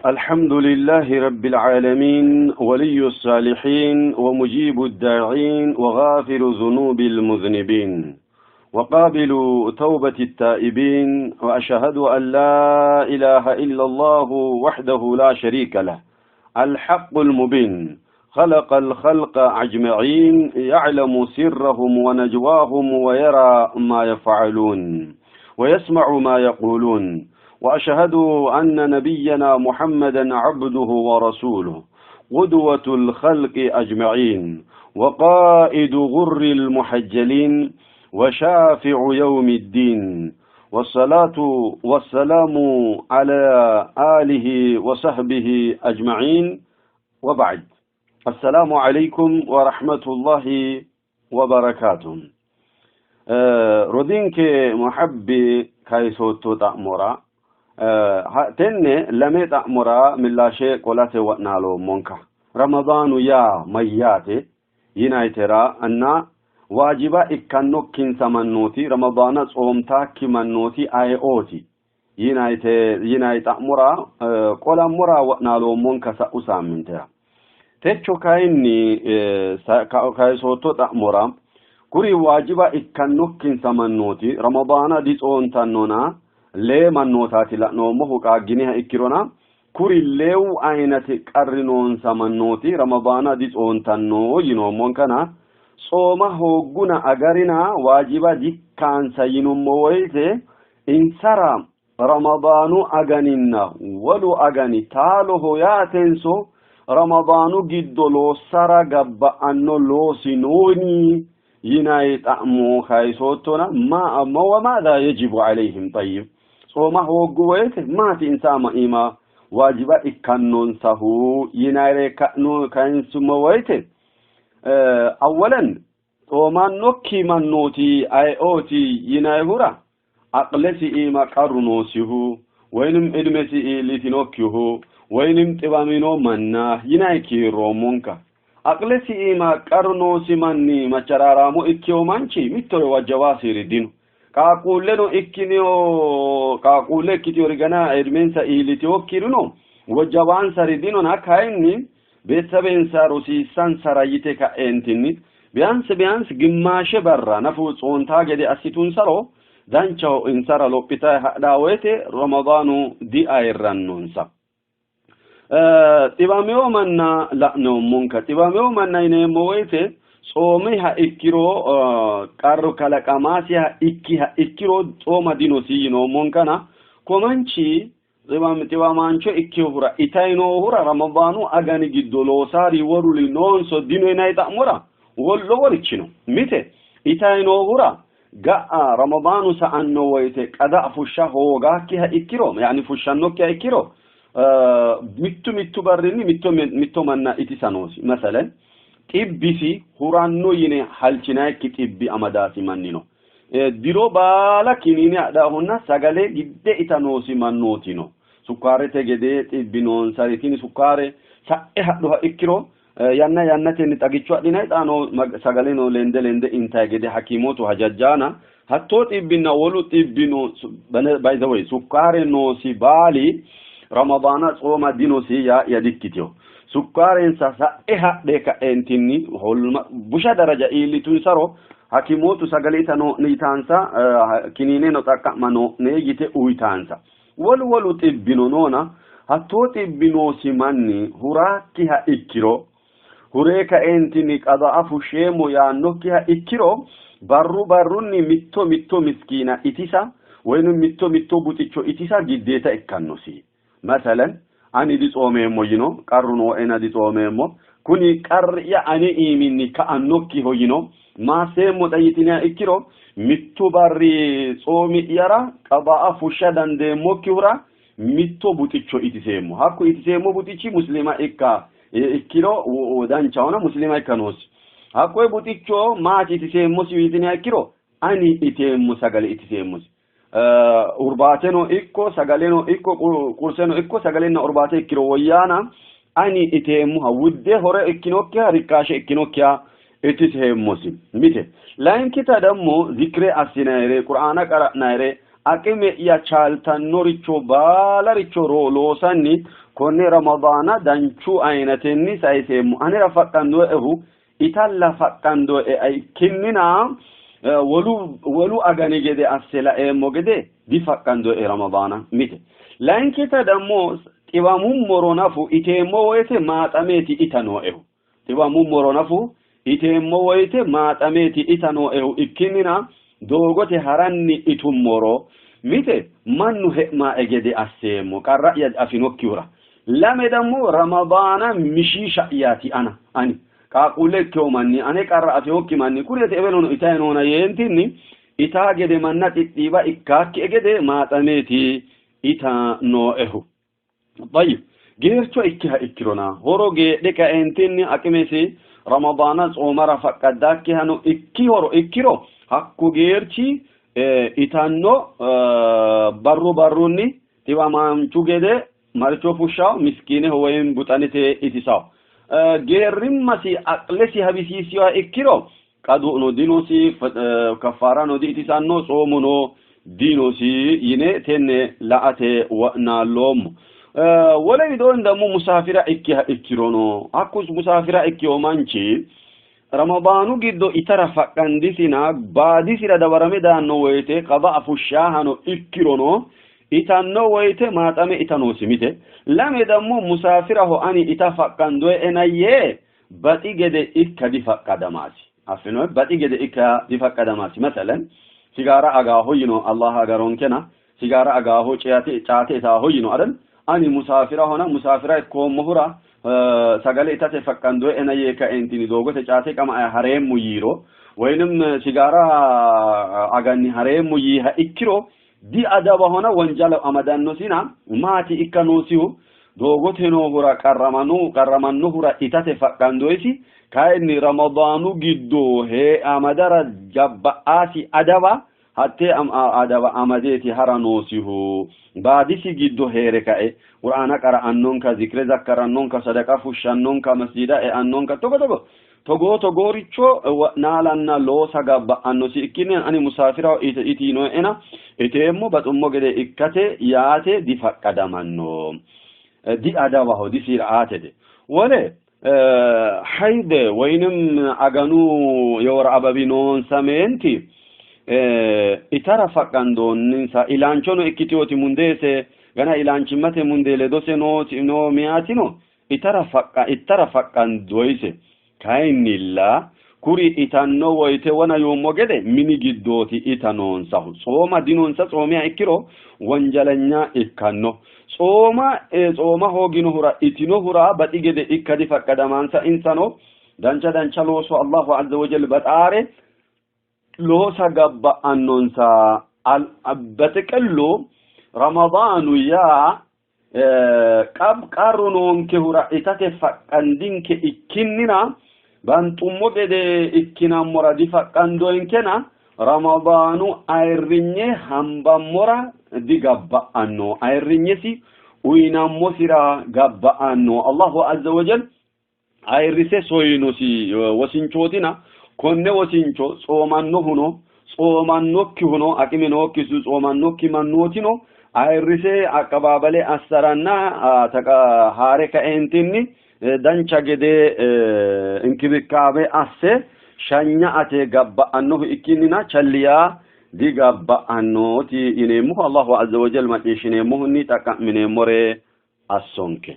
الحمد لله رب العالمين، ولي الصالحين ومجيب الداعين وغافر ذنوب المذنبين وقابل توبة التائبين، وأشهد أن لا إله إلا الله وحده لا شريك له الحق المبين، خلق الخلق أجمعين، يعلم سرهم ونجواهم ويرى ما يفعلون ويسمع ما يقولون، وأشهد أن نبينا محمدا عبده ورسوله قدوة الخلق أجمعين وقائد غر المحجلين وشافع يوم الدين، والصلاة والسلام على آله وصحبه أجمعين، وبعد. السلام عليكم ورحمة الله وبركاته. Rodinke muhabbi kayisootto xa'mora tenne lame xa'mora millaashe qolate wo'naaloommonka. Ramadaanu yaa mayyaate yinayitera anna waajiba ikkannokkinsa mannooti Ramadaana tsoomtaakki mannooti ayeooti yinayite yinayi xa'mora qolammora wo'naaloommonka sa'u saammintera. Techo kayinni kayisootto xa'mora kuri waajiba ikkannokkinsa mannooti Ramadaana ditsoontannona lee mannootaati la'noommohu qaagginiha ikkirona kuri leewu ayinati qarri noonsa mannooti Ramadaana ditsontanno yinoommonkana tsooma hoogguna agarina waajiba dikkaansa yinummo woyte insara Ramadaanu aganinna wolu agani taaloho yaatenso Ramadaanu giddo loossara gabba'anno loosi nooni yinayi xa'mo kayisoottona ma wamaadha yajibu alayhim tayyib tsooma hooggu woyte maati insa ama iima waajiba ikkannonsahu yinayire ka'no kayinsummo woyte awwalan xoomannokki mannooti ayeooti yinayihura aqlesi iima qarru noosihu woyinim idmesi iillitinokkihu woyinim xibamino manna yinayi kiirroommonka. Aqlesi iima qarru noosi manni macharaaraamo ikkiyo manchi mittore wajjawaasiri dino. Qaaqquulleno ikkinio qaaqquulle ikkitiyori gana edmensa iillitiyokkirino wajjawaansari dinona kayinni beetsabensa rosiissansara yite ka'eentinni biyaansi biyaansi gimmaashe barra nafu tsoontaa gede assitunsaro danchaho insara lophitayi hadhaa woyte Ramadaanu diayirrannonsa. Xiwamewo manna la'noommonka. Xiwamewo manna yineemmo woyte tsoomiha ikkiro qarru kalaqamaasiha ikkiha ikkiro tsooma dinosi yinoommonkana ko manchi xiwamaancho ikkinohura itayi noohura Ramadaanu agani giddo loosaari woruli noonso dino yinayi xa'mora loworichi no. Mite itayi noohura ga'a Ramadaanu sa'anno woyte qada fushsha hoogaakkiha ikkiro yaani fushshannokkiha ikkiro mittu mittu barrinni mitto mitto manna itisa noosi. Masalan xibbisi huranno yine halchinayikki xibbi amadaasi manni no. Diro baala kiniine adhaahunna sagale gidde ita noosi mannooti no. Sukkaarete gedee xibbi noonsari tini sukkaare sa'e hadhuha ikkiro yanna yannatenni xagicho adhinayi xaano sagaleno lende lende intayi gede hakimootu hajajjaana hattoo xibbinna wolu xibbi no. By the way, sukkaare noosi baali Ramadaana tsooma dinosi yaa ya dikkiteyo. Sukkaarensa sa'e hadhe ka'eentinni busha daraja iillitunsaro hakimootu sagale ita noo'ne yitaansa kiniineno xaqqa'ma noo'ne yite uyitaansa. Wolu wolu xibbino noona hattoo xibbi noosi manni huraakkiha ikkiro huree ka'eentinni qada'a fushsheemmo yaannokkiha ikkiro barru barrunni mitto mitto miskiina itisa woynim mitto mitto buxicho itisa giddeeta ikkannosi. Masalan ani ditsoomeemmo yino qarru nooena ditsoomeemmo kuni qarri'ya ane iiminni ka'annokkiho yino maasseemmo xa yitiniha ikkiro mittu barri tsoomi'yara qada'a fushsha dandeemmokkihura mitto buxicho itiseemmo. Hakku itiseemmo buxichi muslima ikka ikkiro danchahona muslima ikka noosi. Hakkoye buxicho maati itiseemmosi yitiniha ikkiro ani iteemmo sagale itiseemmosi. Urbaateno ikko sagaleno ikko qurseno ikko sagalenna urbaate ikkiro woyyaana ani iteemmoha wudde hore ikkinokkiha rikkaashe ikkinokkiha itiseemmosi. Mite layinkita dammo zikire assinayire qur'aana qara'nayire aqime'ya chaaltannoricho baalaricho loosanni Konne Ramadaana danchu ayinatenni sayiseemmo. Anera faqqandoehu italla faqqandoe ikkinnina wolu wolu agani gede asse laeemmo gede difaqqandoe Ramadaana mite. Layinkita dammo xiwamummoro nafu iteemmo woyite maaxameeti ita nooehu. Xiwamummoro nafu iteemmo woyite maaxameeti ita nooehu ikkinnina doogote haranni itummoro mite mannu he'maae gede asseemmo qarra'ya afinokkihura. Lame dammo Ramadaana mishiisha'yaati ana ani qaaqquulle ikkewo manni ane qarra afewokki manni kuneeti ewelono itayi noona yeentinni itaa gede manna xixxiiba ikkaakki gede maaxameeti ita nooehu. Tayyib geercho ikkiha ikkirona horo geedhe kaeentinni aqimesi Ramadaana tsoomara faqqaddaakkihano ikki horo ikkiro hakku geerchi itanno barru barrunni xiwamaanchu gede maricho fushshawo miskiineho woyim buxanete itisawo. Geerrimmasi aqlesi habisiisiyoha ikkiro qadu'no dinosi, kaffaarano di-itisanno, tsoomuno dinosi yine tenne la''ate wo'naalloommo. Wole widoonni dammo musaafira ikkiha ikkirono hakku musaafira ikkiyo manchi Ramadaanu giddo itara faqqandisina baadisira dawarame daanno woyite qada'a fushshaahano ikkirono itanno woyite maaxame ita noosi mite. Lame dammo musaafiraho ani ita faqqandoe'ena yee baxi gede ikka difaqqadamaasi. Affino baxi gede ikka difaqqadamaasi. Masalan sigaara agaaho yino Allah agaronkena sigaara agaaho ceate caate itaaho yino adal ani musaafirahona musaafira ikkoommohura sagale itate faqqandoe'ena yee kaeentini doogote caate qama hareemmo yiiro woyinim sigaara aganni hareemmo yiiha ikkiro diadabahona wonjala amadannosina maati ikka noosihu doogote noohura qarramanu qarramannohura itate faqqandoysi kayinni Ramadaanu giddo hee amadara gabba'aasi adawa hattee adawa amadeeti hara noosihu baadisi giddo heere kae qur'aana qara'annonka zikre zakkarannonka sadaqa fushshannonka masjida e'annonka togo togo togoo togooricho wo'naalanna loosa gabba'annosi ikkinni ani musaafiraho itiinoe'ena iteemmo baxummo gede ikkate yaate difaqqadamanno diadawaho disir'aatete wole hayde woyinim aganu yewor ababi noonsa meenti itara faqqandoonninsa ilaanchono ikkiteoti mundeese gana ilaanchimmate mundee ledose noo meyaatino itara faqqa ittara faqqandoyse kayinnilla kuri itanno woyte wona yuummo gede mini giddooti ita noonsahu tsooma dinonsa tsoomiha ikkiro wonjalanya ikkanno tsooma tsooma hooginohura itinohura baxi gede ikka difaqqadamansa insano dancha dancha looso Allahu azza wajal baxaare loosa gabba'annonsa በጥቅሉ ረመዳኑ yaa qarru noonkehura itate faqqandinke ikkinnina banxummo gede ikkinammora difaqqandoyinkena Ramadaanu ayirrinye hambammora digabba'anno ayirrinyesi uyinammosira gabba'anno Allahu azza wajal ayirrise soyinosi wosinchootina konne wosincho tsoomannohuno tsoomanokkihuno aqime nookkisu tsoomannokki mannootino ayirrise aqabaabale assaranna haare kaeentinni dancha gede inkibikaabe asse shanya ate gabba'annohu ikkinnina challiyaa digabba'annooti yineemmohu Allahu azza wajal macciishshineemmohunni xaqqa'mineemmore assonke.